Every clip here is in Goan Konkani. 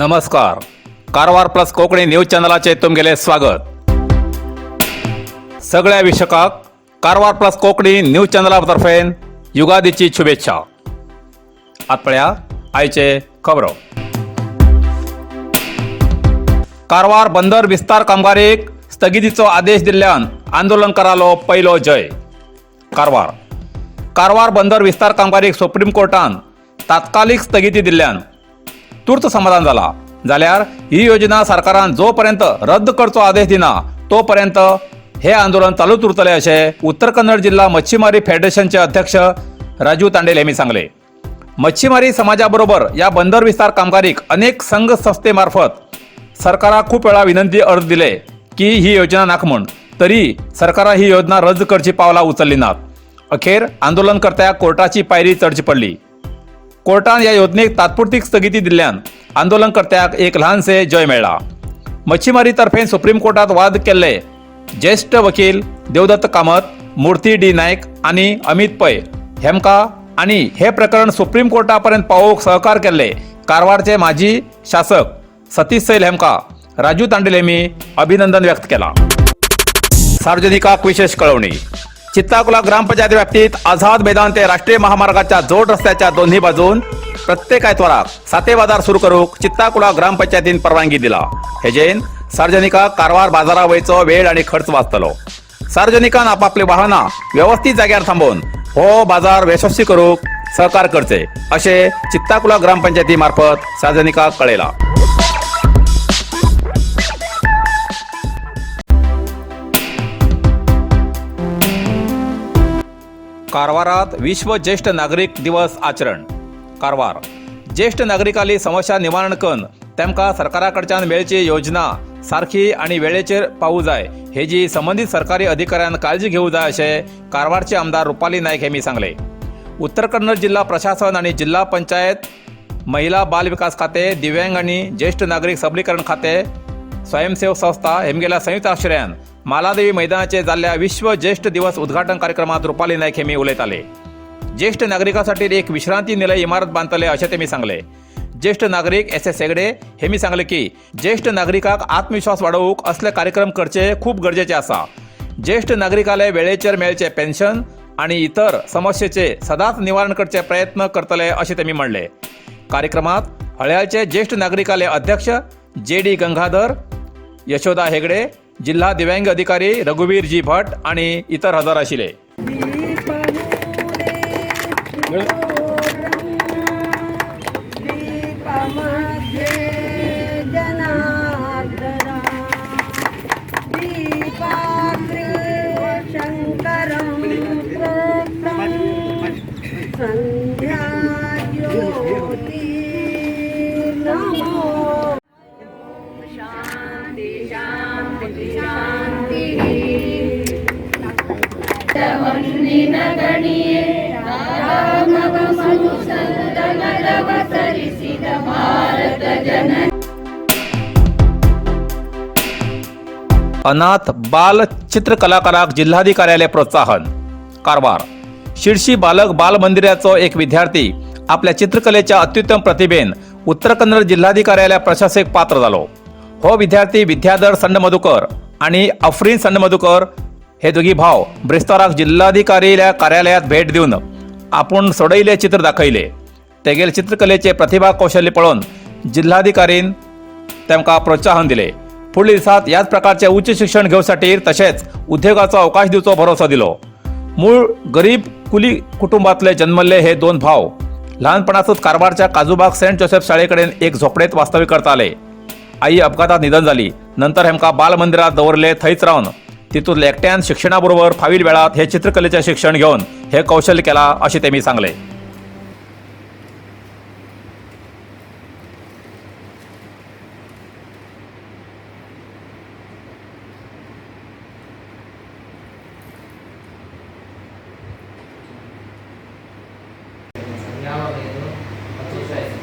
नमस्कार, कारवार प्लस कोंकणी न्यूज चॅनलाचे तुमगेले स्वागत. सगळ्या वीक्षकाक कारवार प्लस कोंकणी न्यूज चॅनला तर्फेन युगादीची शुभेच्छा. आत पळया आयचे खबरो. कारवार बंदर विस्तार कामगारीक स्थगितीचो आदेश दिल्ल्यान आंदोलनकारालो पयलो जय. कारवार कारवार बंदर विस्तार कामगारीक सुप्रीम कोर्टान तात्कालीक स्थगिती दिल्ल्यान तूर्त समाधान जाला, जाल्यार ही योजना सरकारान जोपर्यंत रद्द करचो आदेश दिना तोपर्यंत हे आंदोलन चालूच उरतले, अशें उत्तर कन्नड जिल्हा मच्छीमारी फेडरेशनचे अध्यक्ष राजू तांडेल यांनी सांगले. मच्छीमारी समाजाबरोबर या बंदर विस्तार कामगारीक अनेक संघ संस्थेमार्फत सरकाराक खूप वेळा विनंती अर्ज दिले की ही योजना नाका म्हूण, तरी सरकारान ही योजना रद्द करची पावलां उचलली नात. अखेर आंदोलनकर्त्याक कोर्टाची पायरी चडची पडली. कोर्टान ह्या योजनेक तात्पुरती स्थगिती दिल्ल्यान आंदोलनकर्त्याक एक ल्हानसे जय मेळ्ळा. मच्छीमारी तर्फेन सुप्रीम कोर्टात वाद केल्ले ज्येश्ठ वकील देवदत्त कामत, मूर्ती डी नायक आनी अमित पै हेमका आनी हे प्रकरण सुप्रीम कोर्टा पर्यंत पावोवंक सहकार केल्ले कारवारचे माजी शासक सतीश सैल हेमका राजू तांडेल यांनी अभिनंदन व्यक्त केला. सार्वजनिकाक विशेष कळवणी. चित्ताकुला ग्रामपंचायत व्याप्तीत आझाद मैदान ते राष्ट्रीय महामार्गाच्या जोड रस्त्याच्या दोन्ही बाजून प्रत्येक आयतवाराक साते बाजार सुरू करूक चित्ताकुला ग्रामपंचायतीन परवानगी दिला. हेजेन सार्वजनिकाक कारवार बाजारा वयचो वेळ आणि खर्च वाचतलो. सार्वजनिकान आपापली वाहनां व्यवस्थित जाग्यार थांबोवन हो बाजार यशस्वी करूक सहकार करचे, अशें चित्ताकुला ग्रामपंचायती मार्फत सार्वजनिकाक कळयला. कारवारात विश्व ज्येष्ठ नागरीक दिवस आचरण. कारवार ज्येष्ठ नागरिकाली समस्या निवारण करून तेमकां सरकारा कडच्यान मेळची योजना सारखी आनी वेळेचेर पावू जाय, हेजी संबंदीत सरकारी अधिकाऱ्यान काळजी घेवू जाय, अशें कारवारचे आमदार रुपाली नायक हेमी सांगले. उत्तर कन्नड जिल्हा प्रशासन आणि जिल्हा पंचायत, महिला बाल विकास खाते, दिव्यांग आणि ज्येष्ठ नागरिक सबलीकरण खाते, स्वयंसेवक संस्था हेमगेल्या संयुक्त आश्रयान मालादेवी मैदानाचे जाल्ल्या विश्व ज्येष्ठ दिवस उद्घाटन कार्यक्रमात रुपाली नायक हेमी उलयताले. ज्येष्ठ नागरिकांसाठी एक विश्रांती निलय इमारत बांधतले, अशें तेमी सांगले. ज्येष्ठ नागरिक एस एस हेगडे हेमी सांगले की ज्येष्ठ नागरिकाक आत्मविश्वास वाडोवंक असले कार्यक्रम करचे खूब गरजेचे आसा. ज्येष्ठ नागरिकाले वेळेचेर मेळचे पेन्शन आणि इतर समस्येचे सदांच निवारण करचे प्रयत्न करतले, अशें तेमी म्हणले. कार्यक्रमात हळ्याळचे ज्येष्ठ नागरिकाले अध्यक्ष जे डी गंगाधर, यशोदा हेगडे, जिल्हा दिव्यांग अधिकारी रघुवीर जी भट आणि इतर हजर आशिल्ले. दीपमध्ये जनार्दना, दीपाग्रे शङ्करं प्रोक्तं, सन्ध्या ज्योति नमो. शान्ति शान्ति शान्तिः. ಹೊನ್ನಿನ ಗಣಿಯೇ, ಮಧುಸೂದನರವತರಿಸಿದ ಭಾರತ ಜನ अनाथ बाल चित्रकलाकाराक जिल्हाधिकार्यालय प्रोत्साहन. कारवार शिर्शी बालक बाल मंदिराचो एक विद्यार्थी आपल्या चित्रकलेच्या अत्युत्तम प्रतिभेन उत्तर कन्नड जिल्हाधिकार्यालय प्रशासक पात्र जालो. हो विद्यार्थी विद्याधर संडमधुकर आणि अफरीन संडमधुकर हे दोघी भाव ब्रेस्ताराक जिल्हाधिकारी कार्यालयात भेट दिवन आपूण सोडयिल्ले चित्र दाखयले. तेगेले चित्रकलेचे प्रतिभा कौशल्य पळोवन जिल्हाधिकारीन तांकां प्रोत्साहन दिले. फुडल्या दिसात ह्याच प्रकारचे उच्च शिक्षण घेवसाठी तशेंच उद्योगाचो अवकाश दिवचो भरोसो दिलो. मूळ गरीब कुली कुटुंबातले जन्मल्ले हे दोन भाव ल्हानपणातच कारवारच्या काजूबाग सेंट जोसेफ शाळेकडेन एक झोपडेत वास्तव्य करताले. आई अपघातात निधन झाली. नंतर हेमकां बाल मंदिरात दवरले. थंयच रावन तितूंत एकट्यान शिक्षणा बरोबर फावील वेळात हे चित्रकलेचें शिक्षण घेवन हे कौशल्य केला, अशें तेमी सांगलें. ಯಾವಾಗ ಇದು? 10 ವರ್ಷ ಆಯ್ತು.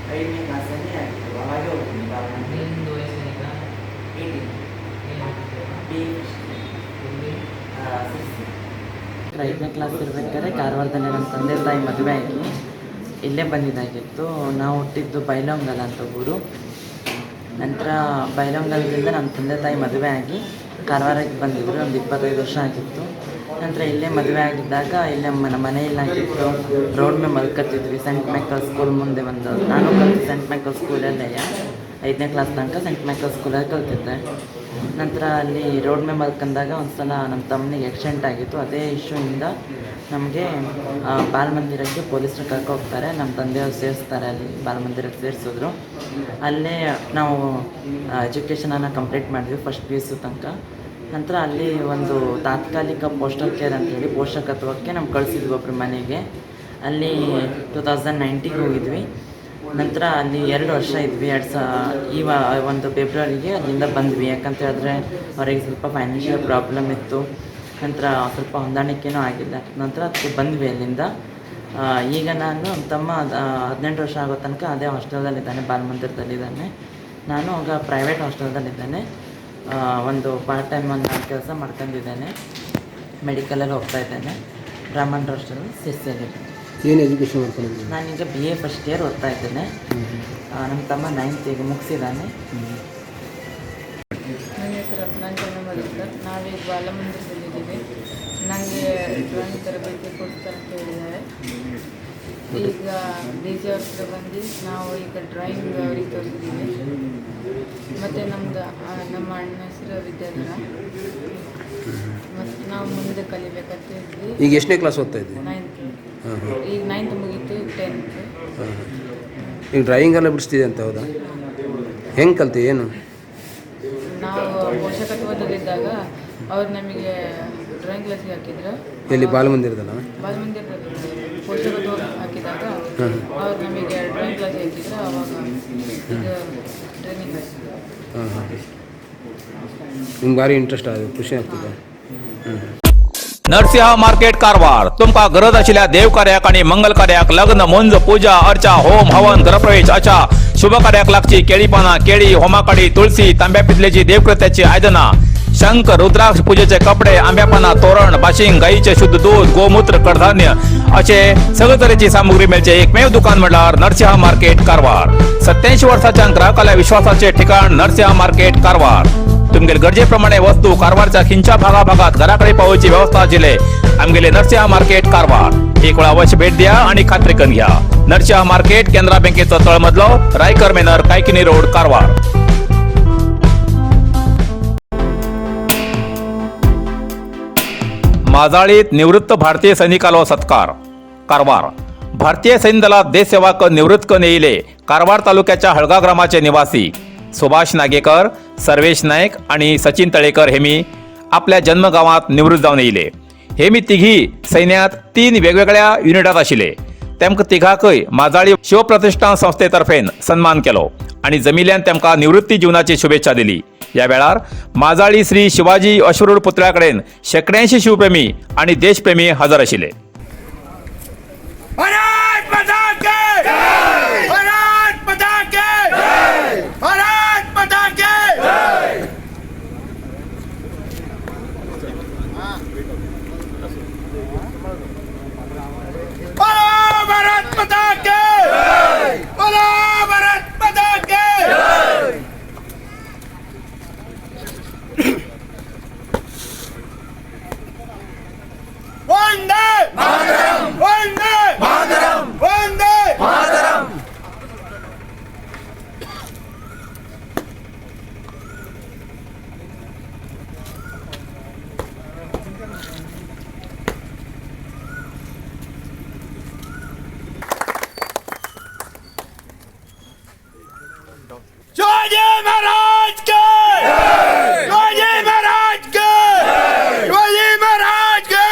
5ನೇ ಕ್ಲಾಸಲ್ಲಿ ಆಗಿತ್ತು. ಅವಾಗೆ ಹೋಗ್ತೀನಿ ಬಾಲಮಂದಿರ. ನಿಂದು ವಯಸ್ಸೇನೀಗ? 18. ಏನು ಓದ್ತಿದ್ದೀರಾ? ಬಿ. ಎಲ್ಲಿ? ಸಿಕ್ಸ್. 5ನೇ ಕ್ಲಾಸ್ ಇರ್ಬೇಕಾದ್ರೆ ಕಾರವಾರದಲ್ಲೇ ನಮ್ಮ ತಂದೆ ತಾಯಿ ಮದುವೆ ಆಗಿ ಇಲ್ಲೇ ಬಂದಿದ್ದಾಗಿತ್ತು. ನಾವು ಹುಟ್ಟಿದ್ದು ಬೈಲೊಂಗಲ ಅಂತ ಊರು. ನಂತರ ಬೈಲೊಂಗಲದಿಂದ ನಮ್ಮ ತಂದೆ ತಾಯಿ ಮದುವೆ ಆಗಿ ಕಾರವಾರಕ್ಕೆ ಬಂದಿದ್ದರು. ಒಂದು 25 ವರ್ಷ ಆಗಿತ್ತು. ನಂತರ ಇಲ್ಲೇ ಮದುವೆ ಆಗಿದ್ದಾಗ ಇಲ್ಲೇ ನಮ್ಮ ಮನೆಯಲ್ಲಾಗಿತ್ತು. ರೋಡ್ ಮೇಲೆ ಮಲ್ಕತ್ತಿದ್ವಿ. ಸೆಂಟ್ ಮೈಕಲ್ ಸ್ಕೂಲ್ ಮುಂದೆ ಒಂದು, ನಾನು ಕಲಿತು ಸೆಂಟ್ ಮೈಕಲ್ ಸ್ಕೂಲಲ್ಲೇ 5ನೇ ಕ್ಲಾಸ್ ತನಕ ಸೆಂಟ್ ಮೈಕಲ್ ಸ್ಕೂಲಲ್ಲಿ ಕಲ್ತಿದ್ದೆ. ನಂತರ ಅಲ್ಲಿ ರೋಡ್ ಮೇಲೆ ಮಲ್ಕೊಂಡಾಗ ಒಂದು ಸಲ ನಮ್ಮ ತಮ್ಮನಿಗೆ ಆಕ್ಸಿಡೆಂಟ್ ಆಗಿತ್ತು. ಅದೇ ಇಶ್ಯೂಯಿಂದ ನಮಗೆ ಬಾಲಮಂದಿರಕ್ಕೆ ಪೊಲೀಸರು ಕರ್ಕೊ ಹೋಗ್ತಾರೆ. ನಮ್ಮ ತಂದೆಯವರು ಸೇರಿಸ್ತಾರೆ, ಅಲ್ಲಿ ಬಾಲಮಂದಿರಕ್ಕೆ ಸೇರಿಸಿದ್ರು. ಅಲ್ಲೇ ನಾವು ಎಜುಕೇಷನನ್ನು ಕಂಪ್ಲೀಟ್ ಮಾಡಿದ್ವಿ ಫಸ್ಟ್ PUC ತನಕ. ನಂತರ ಅಲ್ಲಿ ಒಂದು ತಾತ್ಕಾಲಿಕ ಪೋಸ್ಟಲ್ ಕೇರ್ ಅಂತೇಳಿ ಪೋಷಕತ್ವಕ್ಕೆ ನಮ್ಗೆ ಕಳಿಸಿದ್ವಿ ಒಬ್ಬರ ಮನೆಗೆ. ಅಲ್ಲಿ 2019ಗೆ ಹೋಗಿದ್ವಿ. ನಂತರ ಅಲ್ಲಿ 2 ವರ್ಷ ಇದ್ವಿ. ಈ ಒಂದು ಫೆಬ್ರವರಿಗೆ ಅಲ್ಲಿಂದ ಬಂದ್ವಿ. ಯಾಕಂತ ಹೇಳಿದ್ರೆ ಅವರಿಗೆ ಸ್ವಲ್ಪ ಫೈನಾನ್ಷಿಯಲ್ ಪ್ರಾಬ್ಲಮ್ ಇತ್ತು. ನಂತರ ಸ್ವಲ್ಪ ಹೊಂದಾಣಿಕೆಯೂ ಆಗಿಲ್ಲ. ನಂತರ ಅದಕ್ಕೆ ಬಂದ್ವಿ ಅಲ್ಲಿಂದ. ಈಗ ನಾನು ನಮ್ಮ ತಮ್ಮ 18 ವರ್ಷ ಆಗೋ ತನಕ ಅದೇ ಹಾಸ್ಟೆಲ್ದಲ್ಲಿದ್ದಾನೆ, ಬಾಲಮಂದಿರದಲ್ಲಿದ್ದಾನೆ. ನಾನು ಈಗ ಪ್ರೈವೇಟ್ ಹಾಸ್ಟೆಲ್ದಲ್ಲಿದ್ದೇನೆ. ಒಂದು ಪಾರ್ಟ್ ಟೈಮ್ ಒಂದು ನಾನು ಕೆಲಸ ಮಾಡ್ಕೊಂಡಿದ್ದೇನೆ. ಮೆಡಿಕಲಲ್ಲಿ ಹೋಗ್ತಾ ಇದ್ದೇನೆ. ಬ್ರಾಹ್ಮಣ್ ಹಾಸ್ಟೆಲ್ ಸಿರ್ಸಿಯಲ್ಲಿ. ಏನು ಎಜುಕೇಷನ್ ಮಾಡ್ಕೊಂಡಿದ್ದೀನಿ? ನಾನೀಗ BA first year ಓದ್ತಾ ಇದ್ದೇನೆ. ನಮ್ಮ ತಮ್ಮ 9th ಈಗ ಮುಗಿಸಿದ್ದಾನೆ. ನನ್ನ ಹೆಸರು ರತ್ನಾಂಜನ ಮಧುಕರ್. ನಾವೀಗ ಬಾಲಮಂದಿರದಲ್ಲಿದ್ದೀವಿ. ನನಗೆ ಡ್ರಾಯಿಂಗ್ ತರಬೇತಿ ಕೊಡ್ತಾರೆ ಅಂತ ಹೇಳಿದ್ದಾರೆ. ಈಗ ಡಿ ಸಿ ಅವ್ರ ಹತ್ರ ಬಂದು ನಾವು ಈಗ ಡ್ರಾಯಿಂಗ್ ಅವ್ರಿಗೆ ತೋರಿಸಿದ್ದೀವಿ. ಮತ್ತು ನಮ್ಮದು ನಮ್ಮ ಅಣ್ಣ ಹೆಸರು ವಿದ್ಯಾಧರ. ಮತ್ತು ನಾವು ಮುಂದೆ ಕಲಿಬೇಕಂತ ಇದ್ವಿ. ಈಗ ಎಷ್ಟನೇ ಕ್ಲಾಸ್ ಓದ್ತಾ ಇದ್ದೀವಿ? 9th. ಹಾಂ ಹಾಂ ಈಗ 9th ಮುಗೀತು, ಈಗ 10th. ಹಾಂ ಹಾಂ ಈಗ ಡ್ರಾಯಿಂಗ್ ಎಲ್ಲ ಬಿಡಿಸ್ತಿದೆ ಅಂತ, ಹೌದಾ? ಹೆಂಗೆ ಕಲ್ತಿ ಏನು? ನಾವು ಪೋಷಕತ್ವದಲ್ಲಿದ್ದಾಗ ಅವ್ರು ನಮಗೆ ಡ್ರಾಯಿಂಗ್ ಕ್ಲಾಸಿಗೆ ಹಾಕಿದ್ರು. ಎಲ್ಲಿ, ಬಾಲಮಂದಿರದಲ್ಲ? ಬಾಲಮಂದಿರದಲ್ಲಿ ಪೋಷಕತ್ವ ಹಾಕಿದಾಗ ಅವ್ರು ನಮಗೆ ಡ್ರಾಯಿಂಗ್ ಕ್ಲಾಸ್ ಹಾಕಿದ್ರು. ಆವಾಗ ಇದು ಟ್ರೈನಿಂಗ್ ಆಯಿತು. ಹಾಂ ಹಾಂ ನಿಮ್ಗೆ ಭಾರಿ ಇಂಟ್ರೆಸ್ಟ್ ಆಗಿದೆ, ಖುಷಿ ಆಗ್ತಿದೆ. ಹ್ಞೂ. नरसिंह मार्केट कारवार. तुमकां गरज आशिल्ल्या देव कार्याक आनी मंगल कार्याक, लग्न, मुंज, पूजा अर्चा, होम हवन, घरप्रवेश अशा शुभ कार्याक लागची केळी पानां, केळी, होमाकाडी, तुळसी, तांब्या पितलेची देवकृत्याची आयदनां, शंख, रुद्राक्ष, पूजेचे कपडे, आंब्या पानां, तोरण, बाशिंग, गायीचे शुद्ध दूध, गोमूत्र, कडधान्य असे सगळे तरेची सामुग्री मेळचे एकमेव दुकान म्हणल्यार नरसिंह मार्केट कारवार. 87 वर्साच्या ग्राहकाल्या विश्वासाचे ठिकाण नरसिंह मार्केट कारवार. तुमगेले गरजेप्रमाणे वस्तू कारवारच्या खिंच्या भागाभागात घराकडे पावोवची व्यवस्था आशिल्ले आमगेले नरसिंह मार्केट कारवार. एक वेळा अवश्य भेट द्या आणि खात्री करून घ्या. नरसिंह मार्केट, केनरा बँकेचो तळमजलो, रायकर मेनर, कायकिनी रोड, कारवार. माजाळीत निवृत्त भारतीय सैनिकालो सत्कार. कारवार. भारतीय सैन्य दलात देशसेवा करून निवृत्त करून येयले कारवार तालुक्याच्या हळगा ग्रामाचे निवासी सुभाष नागेकर, सर्वेश नाईक आणि सचिन तळेकर हेमी आपल्या जन्मगावात निवृत्त जावन येयले. हेमी तिघी सैन्यात 3 वेगवेगळ्या युनिटात आशिल्ले. तेमकां तिघाकय माजाळी शिवप्रतिष्ठान संस्थेतर्फेन सन्मान केलो आणि जमिल्ल्यान तेमकां निवृत्ती जीवनाची शुभेच्छा दिली. या वेळार माजाळी श्री शिवाजी अश्वरूढ पुतळ्या कडेन शेंकड्यांशी शिवप्रेमी आणि देशप्रेमी हजर आशिल्ले. भारत माता की! भारत माता की! भारत माता की! बोलो भारत माता की! बोलो भारत माता की! वंदे मातरम! वंदे मातरम! वंदे मातरम! शिवाजी महाराज के! शिवाजी महाराज के! शिवाजी महाराज के!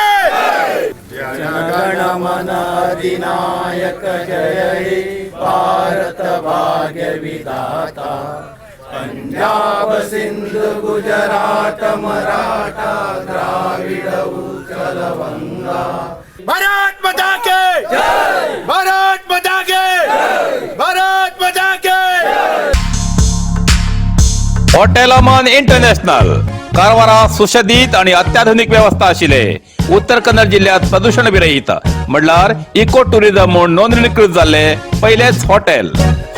जनगणमनाधिनायक जय हे भारत भाग्य विधाता. पंजाब सिंध गुजरात मराठा द्राविड उत्कल वंगा. भारत माता के! भारत माता के! भारत माता के! Hotel Aman international. कारवारा सुशदीत आणि अत्याधुनिक व्यवस्था आशिल्ले, उत्तर कन्नड जिल्ह्यात प्रदूषण विरहित म्हणल्यार इको टुरिझम म्हूण नोंदणीकृत जाल्ले पयलेच hotel,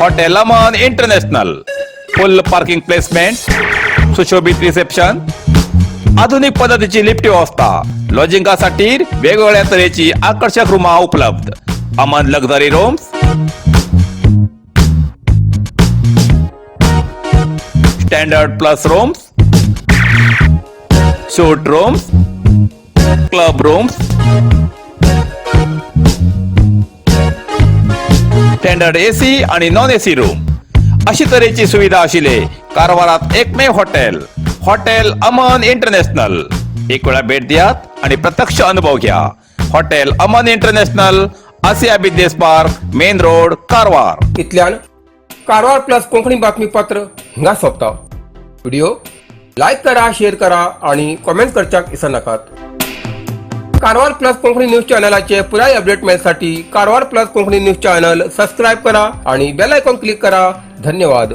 hotel Aman international. Full parking placement, सुशोभित रिसेप्शन, आधुनिक पद्धतीची लिफ्ट व्यवस्था, लॉजिंगासाठी वेगवेगळ्या तऱ्हेची आकर्षक रूमा उपलब्ध. Aman luxury rooms, standard plus rooms, suite rooms, club rooms, standard AC आणि नॉन एसी रूम अशी तऱ्हेची सुविधा आशिल्ले कारवारात एकमेव हॉटेल, हॉटेल अमन इंटरनॅशनल. एक वेळा भेट दियात आणि प्रत्यक्ष अनुभव घ्या. Hotel Aman international, Asia business park, main road, Karwar. इतल्यान कारवार प्लस कोंकणी बातमीपत्र हिंगा सोंपता. व्हिडिओ लायक करा, शेअर करा आणि कॉमेंट करच्याक विसरनाकात. कारवार प्लस कोंकणी न्यूज चॅनलाचे पुराय update मेळसाठी Karwar plus Konkani news channel subscribe करा आणि बेल आयकॉन क्लिक करा. धन्यवाद.